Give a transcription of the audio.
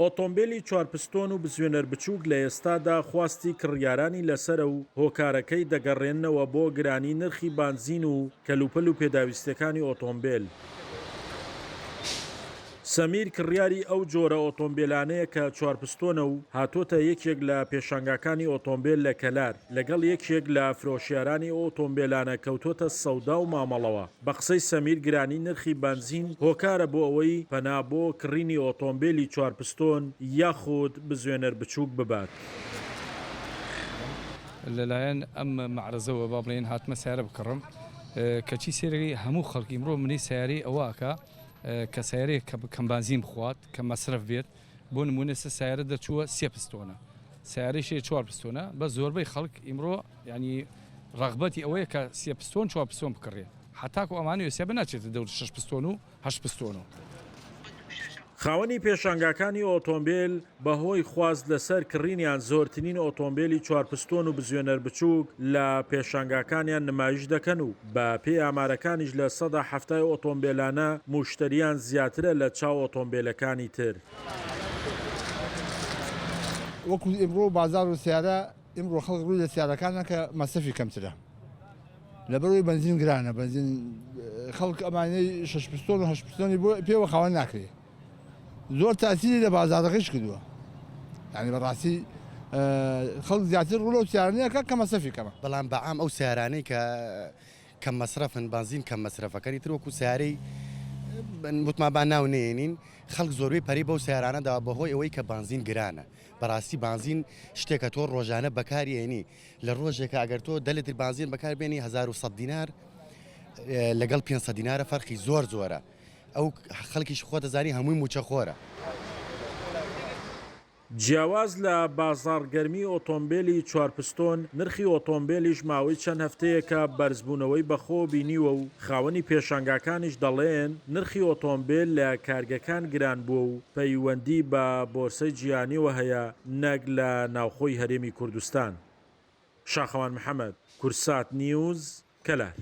ئۆتۆمبێلی چوارپستۆن و بزوێنەر بچووک لە ئێستادا خواستی کڕیارانی لەسەرە و هۆکارەکەی دەگەڕێننەوە بۆ گرانی نرخی بانزین و کەلوپەل و پێداویستیەکانی ئۆتۆمبێل. سەمیر کڕیاری ئەو جۆرە ئۆتۆمبێلانەیە کە چوارپستۆنە و هاتۆتە یەکێک لە پێشانگاکانی ئۆتۆمبێل لە کەلار، لەگەڵ یەکێک لە فرۆشیارانی ئەو ئۆتۆمبێلانە کەوتۆتە سەودا و مامەڵەوە. بە قسەی سەمیر گرانی نرخی بەنزین هۆکارە بۆ ئەوەی پەنا بۆ کڕینی ئۆتۆمبێلی چوارپستۆن یاخود بزوێنەر بچووک ببات. لەلایەن ئەم مەعرەزەوە با بڵێین هاتمە سەیارە بکڕم کەچی سەیرەکەی هەموو خەڵک ئیمڕۆ منەی سەیارەی ئەوە ئەکا کە سەیارەیەک کە کەم بانزین بخوات کە مەسرەف بێت بۆ نمونە ئێستا سەیارە دەرچووە سێ پستۆنە سەیارەیش هەیە چوار پستۆنە بەس زۆربەی خەڵک ئیمڕۆ یانی ڕەغبەتی ئەوەیە کە سێ پستۆن چوار پستۆن بکڕێ حەتاکو ئەمانەوێ سێ بناچێتە دەوری شەش پستۆن و هەشت پستۆن و. خاوەنی پێشانگاکانی ئۆتۆمبێل بەهۆی خواست لەسەر کڕینیان زۆرترین ئۆتۆمبێلی چوارپستۆن و بزوێنەر بچووک لە پێشانگاکانیان نمایش دەکەن و بە پێی ئامارەکانیش لە سەدا حەفتای ئۆتۆمبێلانە موشتەریان زیاترە لە چاو ئۆتۆمبێلەکانی تر. وەکو ئیمڕۆ بازاڕ و سەیارە ئیمڕۆ خەڵک ڕووی لە سەیارەکانە کە مەسرەفی کەمترە لەبەرئەوەی بەنزین گرانە بەنزین خەڵک ئەمانەی شەش پستۆن و هەشت پستۆنی بۆ پێوە خاوەن ناکرێ زۆر تاسیری لە بازاڕەکەش کردووە یعنی بەڕاستی خەڵک زیاتر ڕوو لەو سیارانەیە کە کە مەسرەفی کەمە. بەڵام بە عام ئەو سیارانەی کە کەم مەسرەفن بەنزین کەم مەسرەفەکەنی تر وەکو سیارەی وتمان با ناو نەیەنین خەڵک زۆربەی پەرەی بەو سیارانە داوە بەهۆی ئەوەی کە بەنزین گرانە بەڕاستی بانزین شتێکە تۆ ڕۆژانە بەکاری ئێنی لە ڕۆژێکا ئەگەر تۆ دە لتر بانزین بەکار بێنی 1100 دینار لەگەڵ 500 دینارە فەرقی زۆر زۆرە ئەو خەڵکیش خۆ دەزانی هەمووی موچەخۆرە. جیاواز لە بازاڕگەرمی ئۆتۆمبێلی چوارپستۆن، نرخی ئۆتۆمبێلیش ماوەی چەند هەفتەیەکە بەرزبوونەوەی بەخۆوە بینیوە و خاوەنی پێشانگاکانیش دەڵێن، نرخی ئۆتۆمبێل لە کارگەکان گران بووە و پەیوەندی بە بۆرسەی جیهانیەوە هەیە نەک لە ناوخۆی هەرێمی کوردستان. شاخەوان محەمەد، کوردسات نیوز، کەلار.